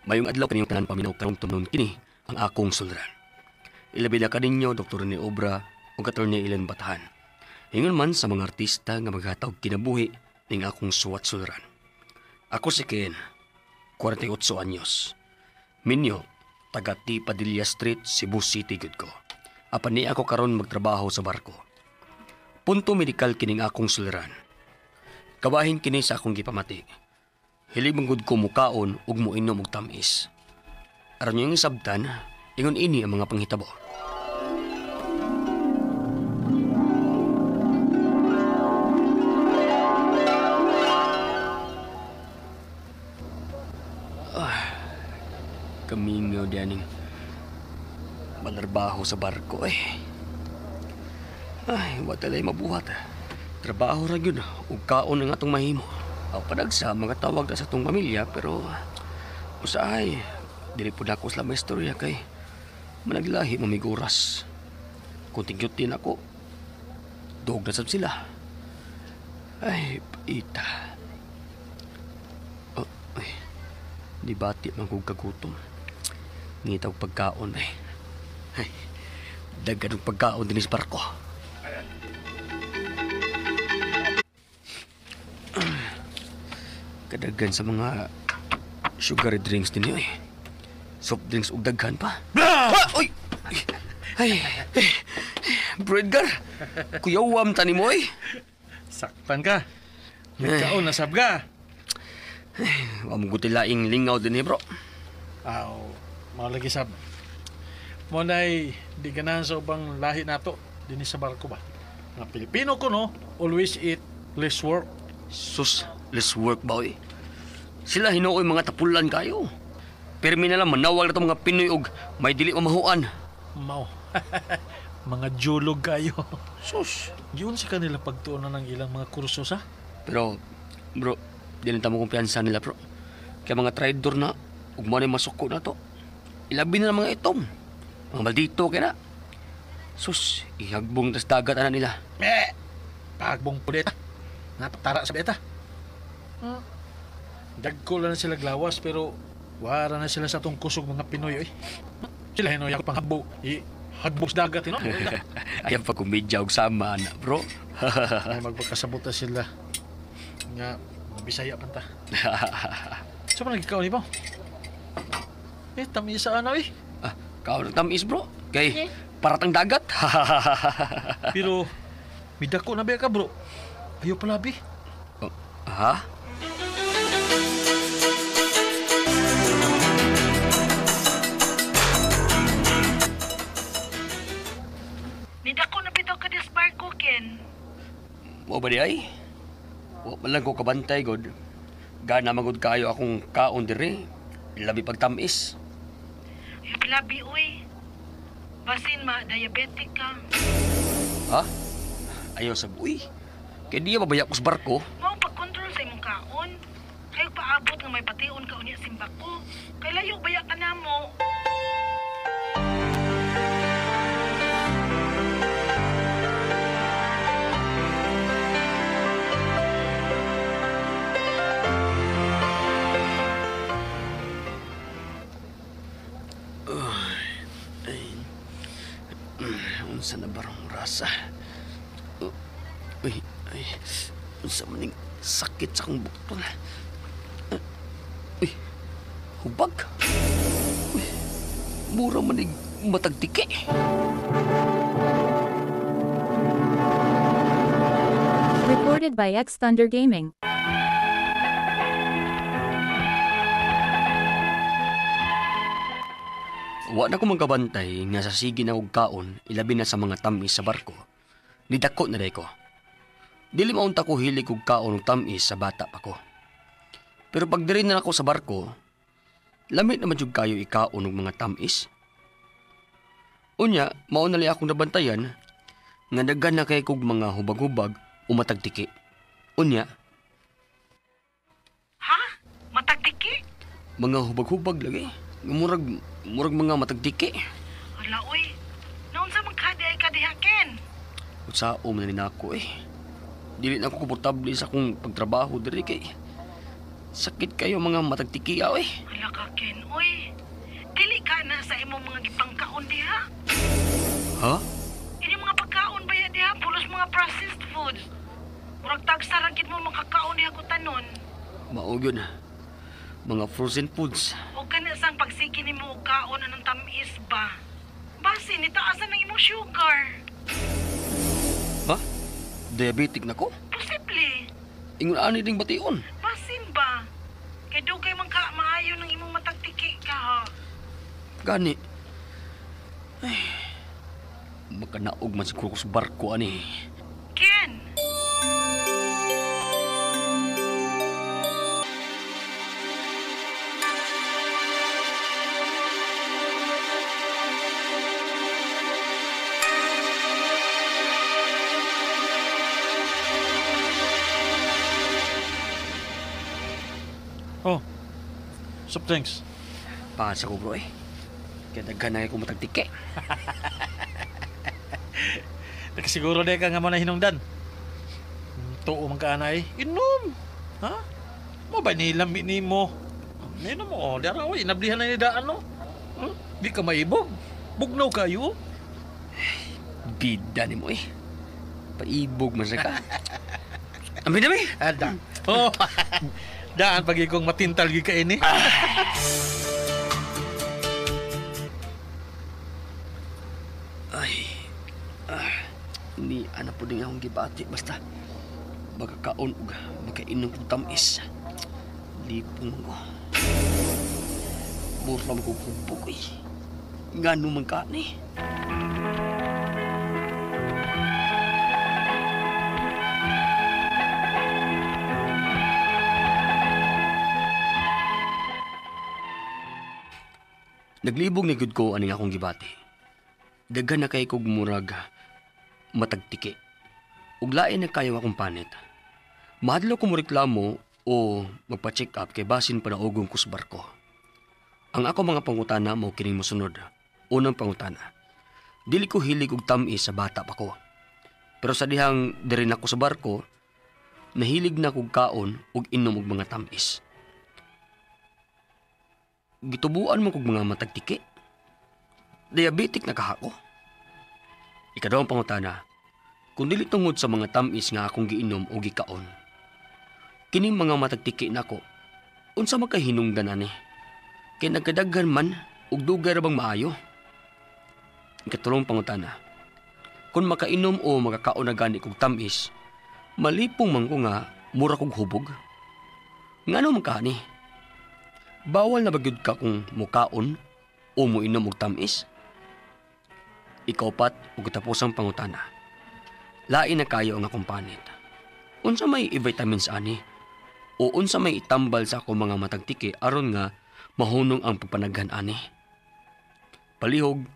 Mayong adlaw kaniyong tanan paminaw karong tumnon kini ang akong sulran. Ilabi na kaninyo Dr. Rene Obra ug Attorney Ellen Batahan. Ingon man sa mga artista nga maghatag kinabuhi ning akong suwat sulran. Ako si Ken, 48 anyos. Minyo, taga T. Padilla Street, Cebu City gud ko. Apan ni ako karon magtrabaho sa barko. Punto medikal kining akong sulran. Kabahin kini sa akong gipamati. Hilig man gud ko mukaon ug moinom og tamis. Aron yung isabtan, ingon ini ang mga panghitabo. Kamingaw dianing manarbaho sa barko eh. Ay, watalay mabuhat. Trabaho ra gyud ug kaon ang atong mahimo. Aw padagsa mga tawag na sa atong pamilya pero usahay dili pud ako sila may istorya kay managlahi mamiguras. Kung tingyutin ako, duog na sab sila. Ay, paita. Oh, ay, di bati man kong kagutom. Ngita og pagkaon ay. Ay, daghan og pagkaon dinhi sa barko. Kadaghan sa mga sugary drinks din eh. Soft drinks ug daghan pa. Ah! Oy! Ay, ay, Bro Edgar, kuyawam tani mo eh. Saktan ka. Nagkaon na sab ka. Wa mo guti laing lingaw din eh, bro. Aw, mao lagi sab. Mo nay di ganahan sa ubang lahi nato dinhi sa barko ba. Mga Pilipino ko no, always eat less work. Sus, less work ba oy? Sila hinuoy mga tapulan kayo. Pirmi na lang manawag na itong mga Pinoy og may dili mamahuan. Mao. Mga julog kayo. Sus. Yun sa kanila pagtuon na ng ilang mga kurso sa. Pero, bro, di na tamo kumpiyansa nila, bro. Kaya mga traidor na, ug mo na masuko na to. Ilabi na lang mga itom. Mga maldito kaya na. Sus, ihagbong tas dagat ana nila. Eh, pagbong pulit. Napatara sa beta. Dagko lang na sila glawas pero wara na sila sa atong kusog mga Pinoy oy. Sila hinoy ako panghabo. Ihagbong sa dagat no. Ayaw pa kumedya og sama na, bro. Ay magpagkasabot na sila nga mga Bisaya panta. So man nagkaon ni ba? Eh tamis ana eh. Ah, kaon ng tamis, bro. Kay paratang dagat. Pero midako na ba ka, bro? Ayaw palabi. Oh, ha? Nidako na bitaw ka dis barko, Ken. Mo ba di ay? Wa man lang ko kabantay, god. Gana magud kayo akong kaon diri. Labi pagtamis. Ay, palabi, uy. Basin ma, diabetic ka. Ha? Ayaw sa uy. Kay di mabaya ko sa barko. Mao pag-control sa imong kaon. Kayo paabot nga may pation ka unya simbako. Kay layo baya ka namo. Unsa na barong rasa? Uy, ay, unsa man ning sakit sa akong bukton. Uy, hubag. Uy, mura man ning matagtiki. Recorded by X Thunder Gaming. Wa na ko magkabantay nga sa sige na og kaon, ilabi na sa mga tamis sa barko. Nidako na day ko. Dili maunta ko hilig og kaon og tamis sa bata pa ko. Pero pag diri na ako sa barko, lamit naman jud kayo ikaon og mga tamis. Unya, mao na li akong nabantayan nga daghan na kay kog mga hubag-hubag o matagtiki. Unya, Ha? Matagtiki? Mga hubag-hubag lagi. Murag mga matagtiki. Hala, uy. Naunsa man ka di ay kadiha, Ken? Unsao man ni nako eh. Dili na ako komportable sa akong pagtrabaho diri kay Sakit kayo mga matagtikiaw eh. Hala ka, Ken. Uy, dili ka na sa imong mga gipangkaon diha. Ha? Inyong mga pagkaon ba yan diha? Pulos mga processed foods. Murag tagsa ra gid mo makakaon diha kutanon. Mao gyud. Mga frozen foods. O kana sang pagsige nimo og kaon anong tamis ba? Basi nitaasan ang imong sugar. Ha? Diabetic na ko? Posible. Ingon ani ding bation. Basin ba? Kay dugay man ka maayo ng imong matagtiki ka ha. Gani. Ay, makanaog man siguro ko sa barko ani. Ken! Oh, soft drinks. Pasa ko bro eh. Kaya daghan na ko matagtiki. Nakasiguro di ka nga mo na hinungdan. Tuo man ka anay. Inom! Ha? Mo ba nilami ni mo? Inom mo, oh. Dara, oy, inablihan na ni daan, no? Di ka maibog. Bugnaw kayo. Bida ni mo eh. Paibog man sa ka. Ambi na mi. Ada. Oh. Daan pag ikong matintal gi ka ini. Ay. Ni ana po din akong gibati basta makakaon og makainom og tamis. Lipong ko. Burla mo kong kubog eh. Ngano man ka ni? Naglibog ni gud ko aning akong gibati. Daghan na kay kog murag matagtiki. Ug lain na kayo akong panit. Mahadlok ko moreklamo o magpa-check up kay basin panaogong ko sa barko. Ang ako mga pangutana mao kining mosunod. Unang pangutana. Dili ko hilig og tam-is sa bata pa ko. Pero sa dihang diri na ko sa barko, nahilig na kog kaon ug inom og mga tam-is. Gitubuan mo kog mga matagtiki. Diabetic na kahako. Ikaduhang pangutana, kung dili tungod sa mga tam-is nga akong giinom o gikaon, kining mga matagtiki nako, unsa makahinungdan ani? Kay nagkadaghan man ug dugay ra bang maayo? Ikatulong pangutana, kung makainom o makakaon na gani kog tam-is, malipong man ko nga mura kog hubog. Ngano man kaani? Bawal na ba gyud ka kung mukaon o muinom og tam-is? Ikaupat ug katapusang pangutana. Lain na kayo ang akong panit. Unsa may i-vitamins ani? O unsa may itambal sa akong mga matagtiki aron nga mahunong ang pagpanaghan ani? Palihog,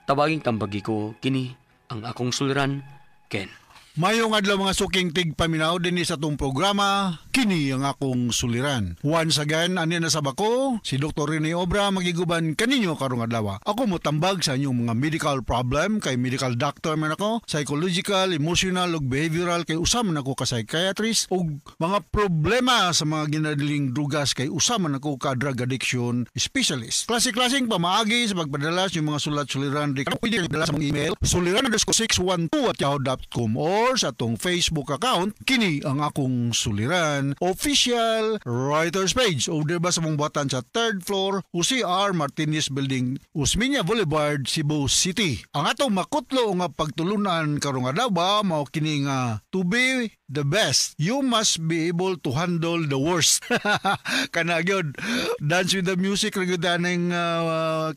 tawaging tambagi ko kini ang akong suliran, Ken. Mayong adlaw mga suking tigpaminaw dinhi sa atong programa, kini ang akong suliran. Once again, ani na sa bako, si Dr. Rene Obra magiguban kaninyo karong adlaw. Ako motambag sa inyong mga medical problem kay medical doctor man ako, psychological, emotional ug behavioral kay usa man ako ka psychiatrist, ug mga problema sa mga ginadiling drugas kay usa man ako ka drug addiction specialist. Klase-klaseng pamaagi sa pagpadala sa inyong mga sulat suliran, di pwede dala sa mga email suliran_612@yahoo.com or sa atong Facebook account, kini ang akong suliran official writers page o diba sa mong buhatan sa 3rd floor UCR Martinez Building, Osmeña Boulevard, Cebu City. Ang atong makutlo nga pagtulunan karong adlaw mao kini nga to be the best, you must be able to handle the worst. Kana gyud, dance with the music ra gyud aning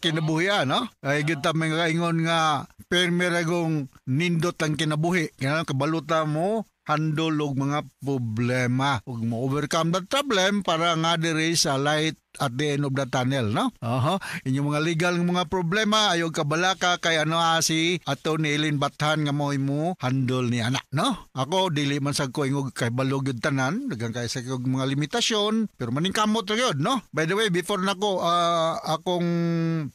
kinabuhian, no? Ay gyud ta mga ingon nga permi ra gong nindot ang kinabuhi. Kaya kabaluta mo handle og mga problema ug mo overcome that problem para nga diri sa light at the end of the tunnel, no? Aha. Inyong mga legal nga mga problema, ayaw kabalaka kay ano si Atty. Ellen Bathan nga mo mo handle ni anak, no? Ako dili man sad ko ingog kay balog yun tanan, daghang kay sa kog mga limitasyon, pero maningkamot ra gyud, no? By the way, before nako akong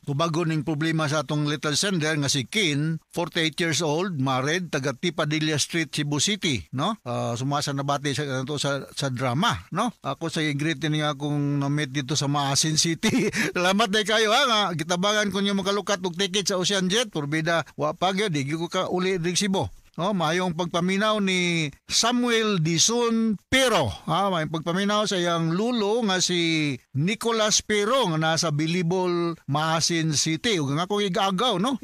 tubagon ning problema sa atong little sender nga si Kin, 48 years old, married, taga T. Padilla Street, Cebu City, no? Sumasa nabati sa to sa drama, no? Ako sa greet ni nga akong na-meet dito sa Maasin City. Salamat day kayo ha nga gitabangan ko niyo makalukat og ticket sa Ocean Jet porbida wa pa gyud, di gyud ko ka uli diri Cebu. No, mayong pagpaminaw ni Samuel Dison Pero. Ha, mayong pagpaminaw sa iyang lulo nga si Nicolas Pero nga nasa Bilibol, Maasin City. Ug ang akong igagaw, no?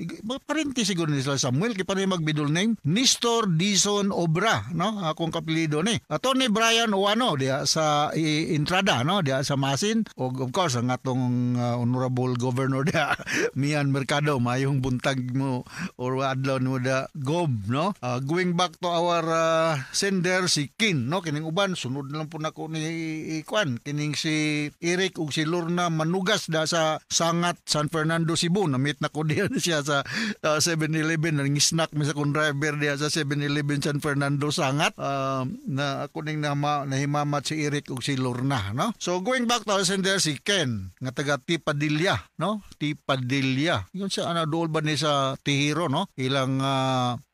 Parente siguro ni sila Samuel kay pareho mag middle name. Nestor Dison Obra, no? Akong kapelido ni. Attorney Brian Oano diha sa Entrada, no? Diha sa Maasin. Ug of course ang atong honorable governor diha, Mian Mercado, mayong buntag mo or adlaw mo da gob, no? Going back to our sender si Kin, no? Kining uban sunod na lang po nako ni Kwan, kining si Eric ug si Lorna Manugas da sa Sangat, San Fernando, Cebu. Na-meet nako diyan siya sa 7-Eleven, nang snack mi sa akong driver diya sa 7-Eleven San Fernando Sangat. Na ako ning nahimamat si Eric ug si Lorna, no? So going back to our sender si Ken nga taga T. Padilla, no? T. Padilla. Yun sa ano dool ba ni sa Tihiro, no? Ilang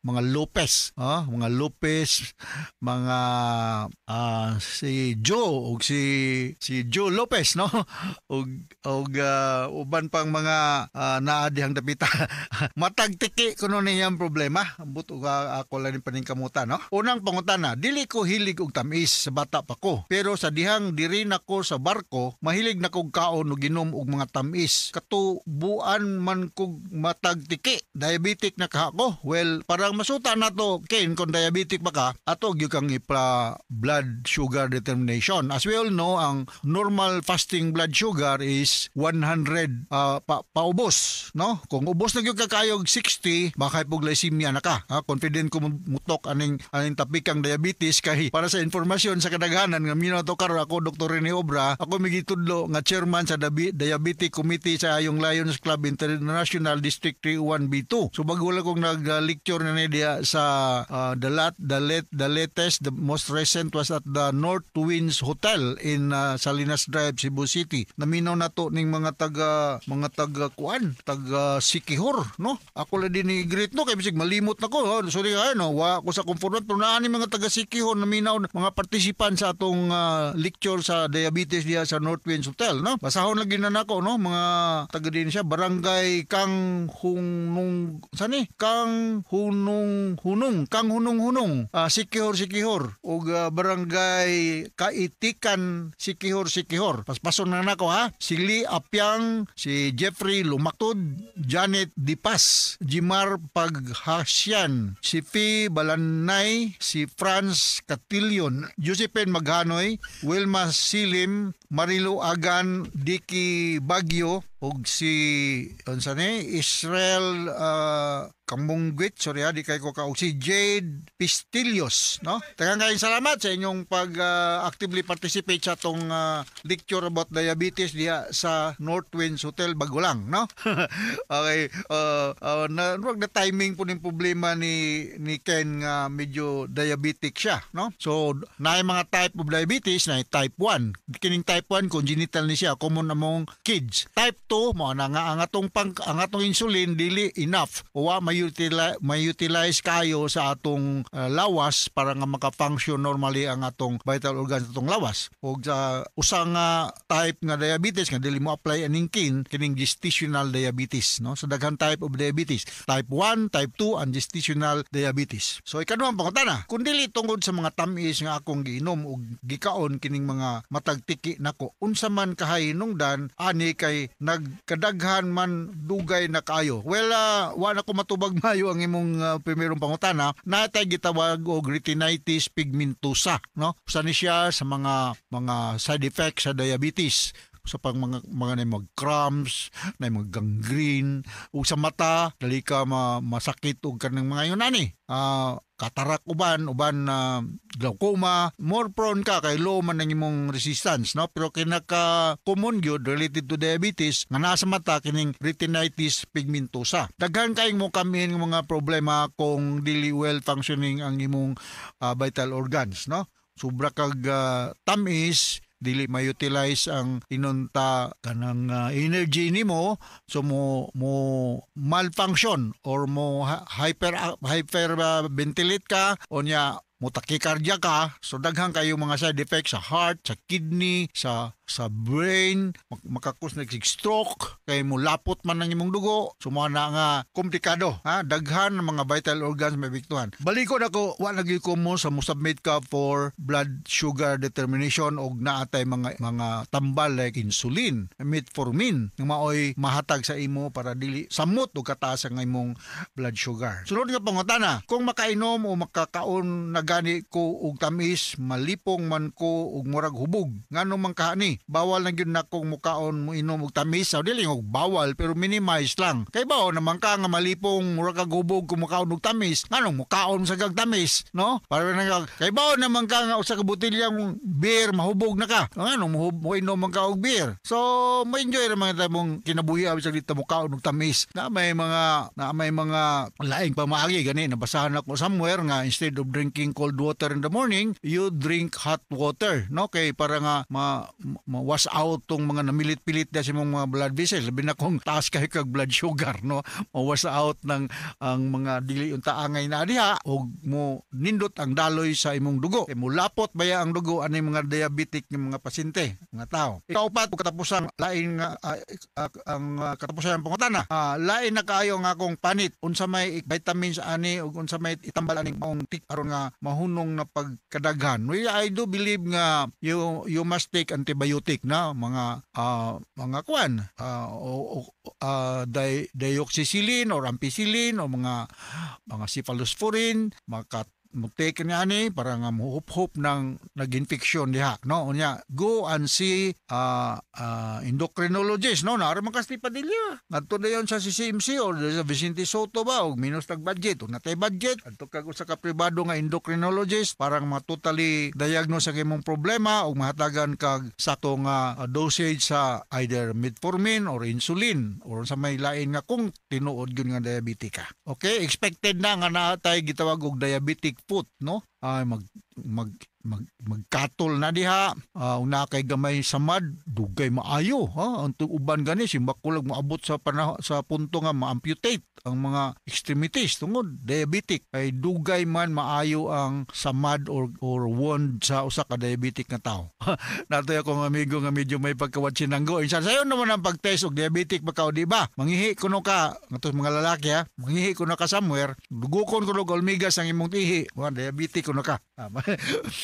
mga Lopez, mga Lopez, mga si Joe ug si Joe Lopez, no? Ug uban pang mga naa dihang dapita. Matag tiki kuno niyang problema. Ambot og ako lang ni paningkamutan, no? Unang pangutana, dili ko hilig og tamis sa bata pa ko. Pero sa dihang diri nako sa barko, mahilig na kog kaon og ginom og mga tamis. Katubuan man kog matag tiki. Diabetic na ka ako. Well, parang masuta na to, Ken, kung diabetic ba ka, ato gyud kang ipa blood sugar determination. As we all know, ang normal fasting blood sugar is 100 paubos, no? Kung ubos na gyud ka kayog 60, baka hypoglycemia na ka. Ha? Confident ko mutok aning tapikang diabetes kay para sa informasyon sa kadaghanan nga minaw to karon, ako Dr. Rene Obra, ako migitudlo nga chairman sa Diabetic Committee sa Ayong Lions Club International District 31B2. So bago lang kong nag-lecture na ni diya sa the lat the late the latest, the most recent was at the North Twins Hotel in Salinas Drive, Cebu City. Naminaw na to ning mga taga kuan, taga Sikihor, no? Ako lang din ni greet, no, kay bisig malimot na ko. Oh, sorry kayo, no, wa ko sa comfort, pero naa ni mga taga Sikihor naminaw, mga participant sa atong lecture sa diabetes diya sa North Winds Hotel, no? Basahon lagi na nako, no, mga taga din siya barangay Kang Hunong sani Kang Hunong Hunong, Kang Hunong Hunong, Sikihor, Sikihor ug barangay Kaitikan, Sikihor, Sikihor. Paspason na nako ha. Si Lee Apyang, si Jeffrey Lumaktod, Janet Dipas, Jimar Paghasyan, si Fi Balanay, si Franz Catilion, Josephine Maghanoy, Wilma Silim, Marilo Agan, Dicky Bagyo, ug si unsa ni Israel Kamunggit, sorry ha, di kay ko ka, ug si Jade Pistillos, no? Daghang kayong salamat sa inyong pag actively participate sa atong lecture about diabetes diha sa North Winds Hotel bago lang, no? Okay, na wag na timing po ning problema ni Ken nga medyo diabetic siya, no? So, naay mga type of diabetes, na type 1. Kining type 1 congenital ni siya, common among kids. Type 2 mo na nga ang atong insulin dili enough o wa may-utilize kayo sa atong lawas para nga maka-function normally ang atong vital organs sa atong lawas. Og sa usa nga type nga diabetes nga dili mo apply aning kin, kining gestational diabetes, no? So daghan type of diabetes, type 1, type 2 and gestational diabetes. So ikaduhang pangutana, kung dili tungod sa mga tamis nga akong giinom og gikaon kining mga matag tiki nako, unsa man kahahinungdan ani kay nagkadaghan man dugay na kaayo? Well, wa na ko matubag mayo ang imong primerong pangutana. Natay gitawag og retinitis pigmentosa, no? Usa ni siya sa mga side effects sa diabetes. Sa pang mga na mag cramps, na mag gangrene, ug sa mata dali ka masakit og kanang mga yun ani. Katarak uban uban glaucoma, more prone ka kay low man ang imong resistance, no? Pero kinaka common gyud related to diabetes nga nasa mata kining retinitis pigmentosa. Daghan kayong mo kamin ng mga problema kung dili well functioning ang imong vital organs, no? Sobra kag tamis, dili ma-utilize ang inunta kanang energy nimo, so mo mo malfunction or mo hyper hyper ventilate ka o nya mo tachycardia ka. So daghan kayo mga side effects sa heart, sa kidney, sa brain, maka-cause na stroke kay mo lapot man ang imong dugo. So mo na nga komplikado, ha, daghan ng mga vital organs may epektuhan. Balikon ako, wa na gyud ko mo sa mo submit ka for blood sugar determination og naa tay mga tambal like insulin, metformin nga maoy mahatag sa imo para dili samot og kataas ang imong blood sugar. Sunod nga pangutana, kung makainom o makakaon na gani ko og tamis, malipong man ko og murag hubog. Ngano man kaha ni? Bawal na gyud nakong mukaon, mo inom og tamis? So, dili og bawal, pero minimize lang. Kay bao naman ka nga malipong, murag kag hubog kung mukaon og tamis. Nganong mukaon sa kag tamis, no? Para na kay bao naman ka nga usa ka botilyang beer mahubog na ka. Nganong mo inom man ka og beer? So, ma-enjoy ra man ta mong kinabuhi bisag dito mukaon og tamis. Na may mga laing pamaagi gani, nabasahan ako somewhere nga instead of drinking cold water in the morning, you drink hot water, no? Kay para nga ma wash out tong mga namilit-pilit na sa imong mga blood vessels, labi na kung taas kay kag blood sugar, no? Ma-wash out ng ang mga dili unta angay na diha og mo nindot ang daloy sa imong dugo. Kay mulapot baya ang dugo ani mga diabetic ng mga pasyente, mga tao. Ikaupat ug katapusan, lain nga ang katapusan ng pangutana. Lain na kaayo ang akong panit. Unsa may vitamins ani ug unsa may itambal aning maong tik aron nga mahunong na pagkadaghan? Well, I do believe nga you must take antibiotic na mga kuan o dioxycillin or ampicillin o mga cephalosporin, maka mo take niya ani para nga muhup-hup ng nag-infection diha, no? Unya go and see endocrinologist, no? Naa man ka sa Padilla, ngadto na yon sa CCMC or sa Vicente Soto ba, og minus tag budget og natay budget, adto kag usa ka pribado nga endocrinologist para ma totally diagnose ang imong problema ug mahatagan kag sakto nga dosage sa either metformin or insulin or sa may lain nga kung tinuod gyud nga diabetic ka. Okay, expected na nga naa tay gitawag og diabetic foot, no? Ay mag mag mag magkatol na diha, una kay gamay samad, dugay maayo, ha. Ang uban gani simbako lag moabot sa panahon, sa punto nga ma-amputate ang mga extremities tungod diabetic, kay dugay man maayo ang samad or wound sa usa ka diabetic nga tao. Natoy akong amigo nga medyo may pagkawatsinanggo. Insan sayo naman ang pagtest og diabetic ba ka o di ba? Mangihi kuno ka ngadto mga lalaki, ha. Mangihi kuno ka somewhere, dugukon kuno og olmigas ang imong ihi. Mga diabetic kuno ka.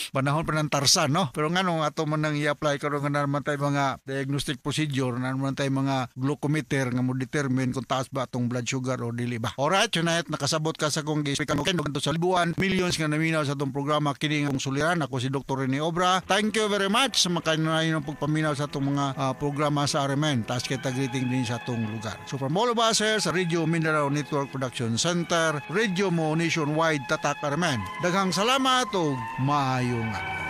Panahon pa ng Tarzan, no? Pero ngano ato man nang i-apply karon nga naman tayo mga diagnostic procedure, na naman tayo mga glucometer nga mo determine kung taas ba atong blood sugar o dili ba. Alright, tonight nakasabot ka sa kong gi-speak ano sa libuan, millions nga naminaw sa atong programa kini nga suliran. Ako si Dr. Rene Obra. Thank you very much sa makainunayon ng pagpaminaw sa atong mga programa sa RMN. Taas kita greeting din sa atong lugar. So from all of us here sa Radio Mindanao Network Production Center, Radio Mo Nationwide, Tatak RMN. Daghang salamat ug maayong adlaw.